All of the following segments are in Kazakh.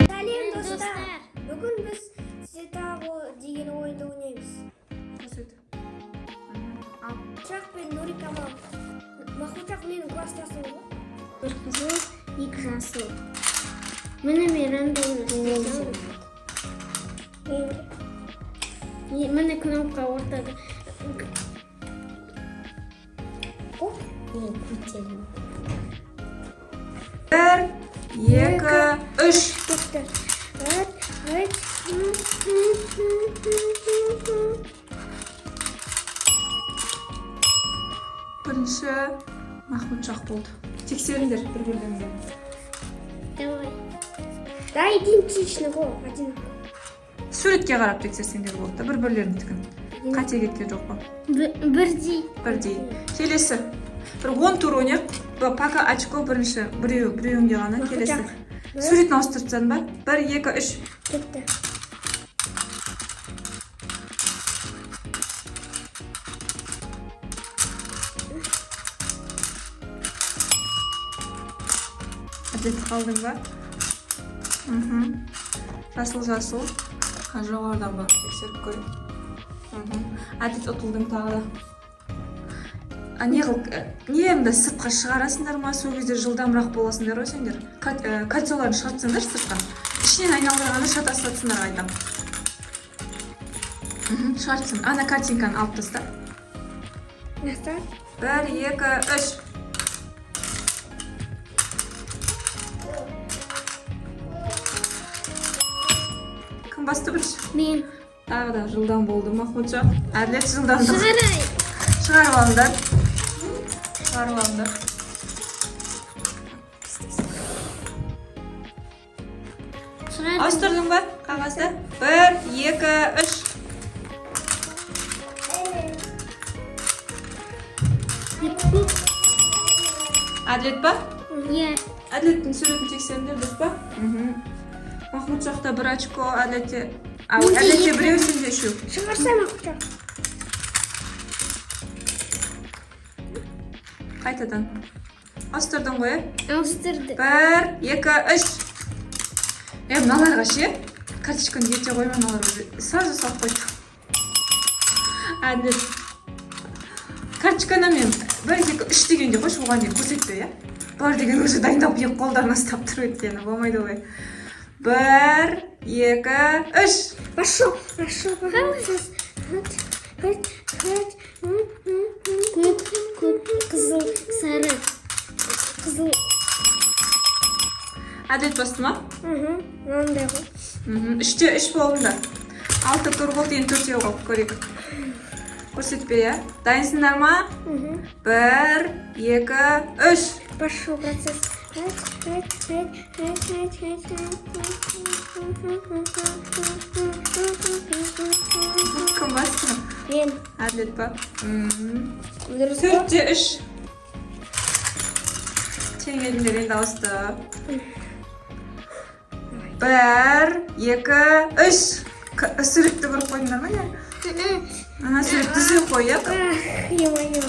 Сәлем, достар! Бүгін біз Сетаго деген ойынды ойнаймыз. Көрсет. Ал. Махмұтжақ пен Нурикамал. Махмұтжақ менің класстасым ғой. Бір қызыл, екі жасыл. Міне, мен рандомно істесем. Мен де. Міне, кнопка ортада. Оп. Мен көтердім. Бір, екі, үш. Кетті. Бір, үш. Бірінші Махмұтжақ болды. Тексеріңдер бір бірлеріңді. Давай. Да, идентичный ғой, одинаковый. Суретке қарап тексерсеңдер болады да бір бірлеріңдікін. Қате кеткен жоқ па? Бірдей. Бірдей. Келесі. Бір 10 тур ойнайық. Пока очко бірінші біреу біреуіңде ғана келесі. Махмұтжақ. Бір. Суретін ауыстырып тастадың ба? Бір, екі, үш. Кетті. Әділет, қалдың ба? Мхм. Жасыл, жасыл. Қазір жоғарыдан барып тексеріп көрейік. Мхм. Әділет, ұтылдың тағы да. А не қылып, не енді сыртқа шығарасыңдар ма? Сол кезде жылдамырақ боласыңдар ғой сендер. Кольцоларын шығарып тастаңдаршы сыртқа. Ішінен айналдырғанда шатасып жатсыңдар қайта. Мхм, шығарып тастаң. Ана картинканы алып таста. Настар. Бір, екі, үш. Кім басты бірінші? Мен. Тағы да жылдам болды Махмұтжан. Әділет, жылдамдық. Шығарай. Шығарып алыңдар. Шығарып алыңдар. Шығар. Ауыстырдың ба қағазды? Бір, екі, үш. Көк. Әділет па? Иә. Әділеттің суретін тексеріңдер, дұрыс па? Мхм. Махмұтжақта бір очко, Әділетте... А, Менде Әділетте екі. біреу, сенде үшеу. Шығарса, Махмұтжақ. Қайтадан. Ауыстырдың ғой, иә? Ауыстырды. Бір, екі, үш. Е, мыналарға ше? Карточканы ерте қойма, мыналар уже сразу салып қойды. Әділет. Карточканы мен бір, екі, үш дегенде қойшы, оған дейін көрсетпе, иә? Бұлар деген уже дайындалып, екі қолдарына ұстап тұр өйткені, болмайды олай. Бір, екі, үш. Пошел, пошел, пошел. Хать, хать, хать. Көк, көк, қызыл, сары. Қызыл. Әділет басты ма? Мхм, мынандай ғой. Мхм. Үште үш болдыңдар. Алты тур болды, енді төртеу қалды, көрейік. Көрсетпе, иә? Дайынсыңдар ма? Мхм. Бір, екі, үш. Пошел процесс. Хать, хать, хать, хать, хать, хать, Кім басты? Мен. Әділет па? Мхм. Дұрыс па? Төртте үш. Теңеліңдер енді, ауысты. Бір, екі, үш. Суретті көріп қойдыңдар ма, не? Ана сурет түзу қой, иә? Ах, ё-моё.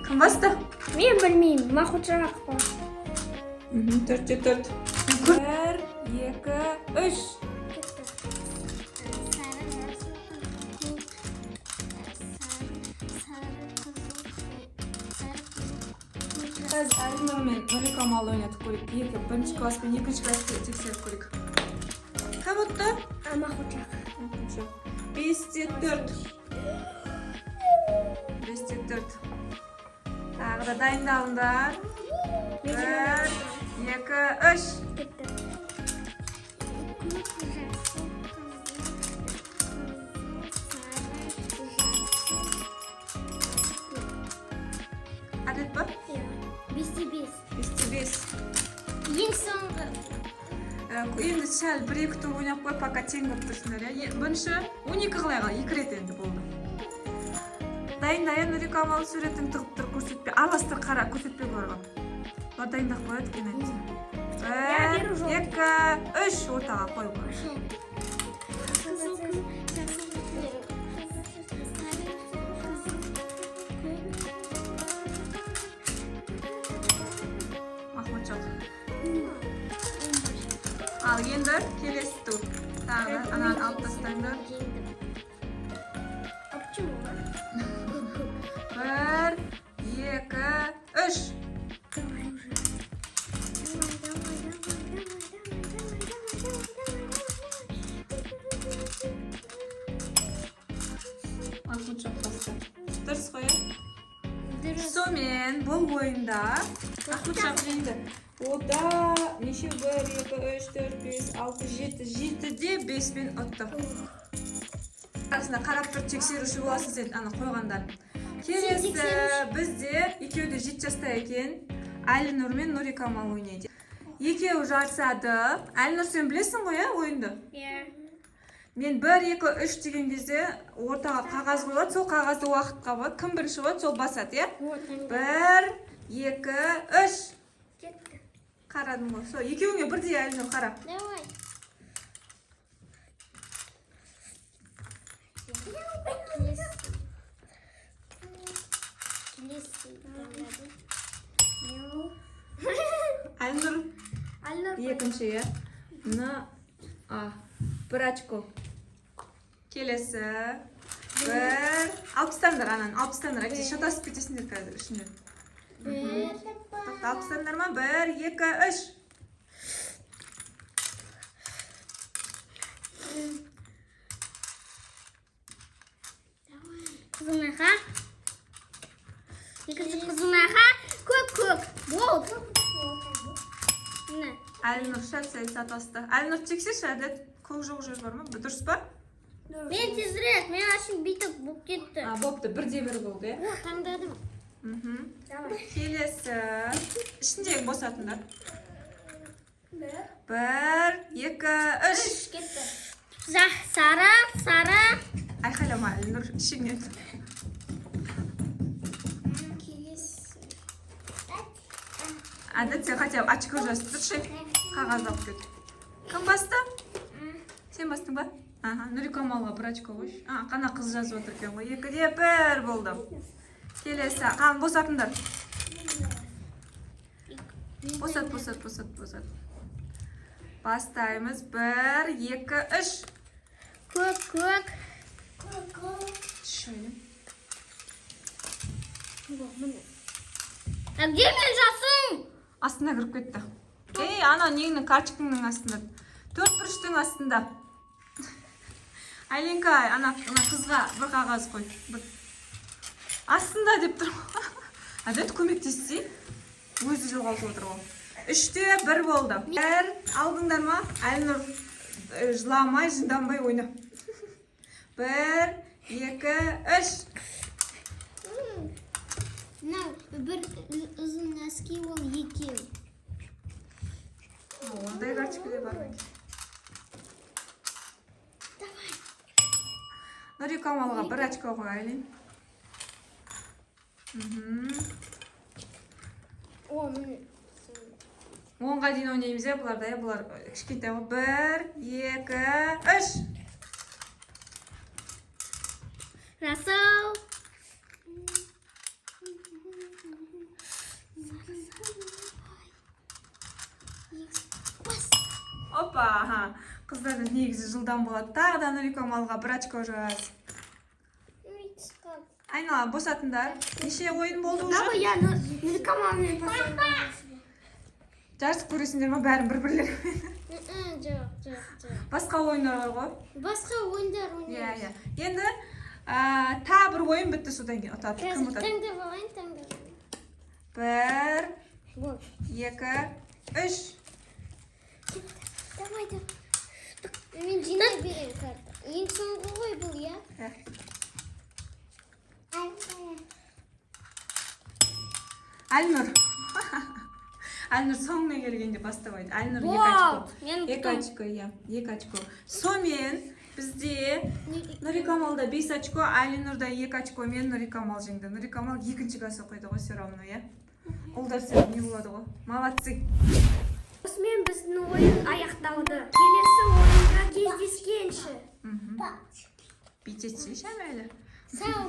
Кім басты? Мен білмеймін, Махмұтжақ па? Мхм, төртте төрт. Бір, екі, үш. Сары, жасыл, көк, сары, сары, қызыл, сары, қызыл, көк, жасыл. Қазір Әлинұр мен Нұрикамалды ойнатып көрейік. Екі, бірінші класс пен екінші классты тексеріп көрейік. Кім ұтты? А, Махмұтжақ. Махмұтжан. Бесте төрт. Бесте төрт. Тағы да дайындалыңдар. Бір, екі, үш. Кетті. Көк, жасыл, қызыл, қызыл, сары, жасыл, көк. Әділет па? Иә. Бесте бес. Бесте бес. Ең соңғы. Енді сәл бір екі тур ойнап қой, пока тең болып тұрсыңдар, иә. Бірінші 12 қылайық, екі рет енді болды. Дайында, иә, Нұрикамал, суретін тығып тұр, көрсетпе, араластыр, қара, көрсетпе бұларға. Бұлар дайындап қояды екен әйтпесе. Я беру Бір, желтый. екі, үш, ортаға қой бұны. Қызыл, қызыл, жасыл, сары, Ал енді келесі тур. Тағы да ананы алып тастаңдар. Жеңдім. А почему? Бір, екі, үш. Давай уже. Давай, давай, давай, давай, давай, давай, давай, давай, давай. Ақмұт басты. Дұрыс қой, иә? Дұрыс. Сонымен, бұл ойында Ақмұтжан жеңді. Ода неше? Бір, екі, үш, төрт, бес, алты, жеті. Жетіде беспен ұтты. Арасында қарап тұр, тексеруші боласың сен ана қойғандар. Келесі тексеруші. Бізде екеуі де 7 жаста екен. Әлинұр мен Нурикамал ойнайды. Екеуі жарысады. Әлинұр, сен білесің ғой, иә, ойынды? Иә. Мен бір, екі, үш деген кезде ортаға қағаз қойылады. Сол қағазды уақытқа болады. Кім бірінші болады, сол басады, иә? Вот. Бір, екі, үш. Кетті. Қарадым ғой. Сол екеуіңе бірдей, Әлинұр, қара. Давай. Келесі. Келесі таңдадым. Әлинұр Әлинұр. Екінші, иә. Н, А. Бір очко. Келесі. Бір. Алып тастаңдар ананы, алып тастаңдар. Әйтпесе шатасып кетесіңдер қазір ішінде. Бір. Тоқта, алып тастаңдар ма? Бір, екі, үш. Қызылнақа. Екінші қызылнақа. Көк, көк. Болды. Міне. Әлинұр сәл сәл шатасты. Әлинұр, тексерші, Әділет. Көк жоқ жер бар ма? Дұрыс па? Мен тезірек, мен ашын бүйтіп болып кетті. А, бопты, бірде бір болды, иә? О, таңдадым. Давай. Келесі. Ішіндегі босатыңдар. Бір. Бір, екі, үш. Кетті. Сары, сары. Айқайлама, Әлинұр, ішіңнен. Келесі. Әділет, сен хотя бы очко жазып тұршы. Қағаз алып кет. Кім басты? Сен бастың ба? Аха, Нұрикамалға бір очко қойшы. А, қана қыз жазып отыр екен ғой. Екіде бір болды. Келесі, қан босатыңдар. Босат, босат, босат, босат. Бастаймыз. Бір, екі, үш. Көк, көк. Үш ойын. Міне. А где мен жасым? Астына кіріп кетті. Ей, ана неңнің, карточкаңның астында. Төрт бұрыштың астында. Айленка, ана қызға бір қағаз қой. Бір. Астында деп тұр. Әдет, көмектессей. Өзі жоғалтып отыр ғой. Үште бір болды. Бір, алдыңдар ма? Әлнұр, жыламай, жынданбай ойна. Бір, екі, үш. Мынау бір ұзын носки, ол екеу. Ондай карточка де бар ма екен? Давай. Нұрикамалға бір очко қой, Айлин. О, міне. 10-ға дейін ойнаймыз, иә, бұларда, иә, бұлар кішкентай ғой. Бір, екі, үш. Жасыл. Бас. Опа, аха. Қыздар негізі жылдам болады. Тағы да Нұрикамалға бір очко жаз. Айнала, босатыңдар. Неше ойын болды уже? Давай я Нурикамалмен поставлю. Жарысып көресіңдер ма бәрін бір бірлерімен? Жоқ, жоқ, жоқ. Басқа ойындар бар ғой. Басқа ойындар Иә, ойнаймыз. иә. Енді тағы бір ойын бітті, содан кейін ұтады. Кім Қазір ұтады? таңдап алайын, таңдап алайын. Бір, Болды. екі, үш. Давай, давай. Мен жинай беремін карта. Ең соңғы ғой бұл, иә? Иә. Әлнұр. Әлнұр соңына келгенде бастамайды. Әлнұр, екі очко. Болды. Мен Екі очко, иә. Екі очко. Сонымен бізде Нұрикамалда 5 очко, Әлинұрда 2 очко мен Нұрикамал жеңді. Нұрикамал екінші класс оқиды ғой все равно, иә? Ұлдар сен не болады ғой. Молодцы. Осымен біздің ойын аяқталды. Келесі ойында кездескенше. Бүйтетсе шәмәлі. Сау.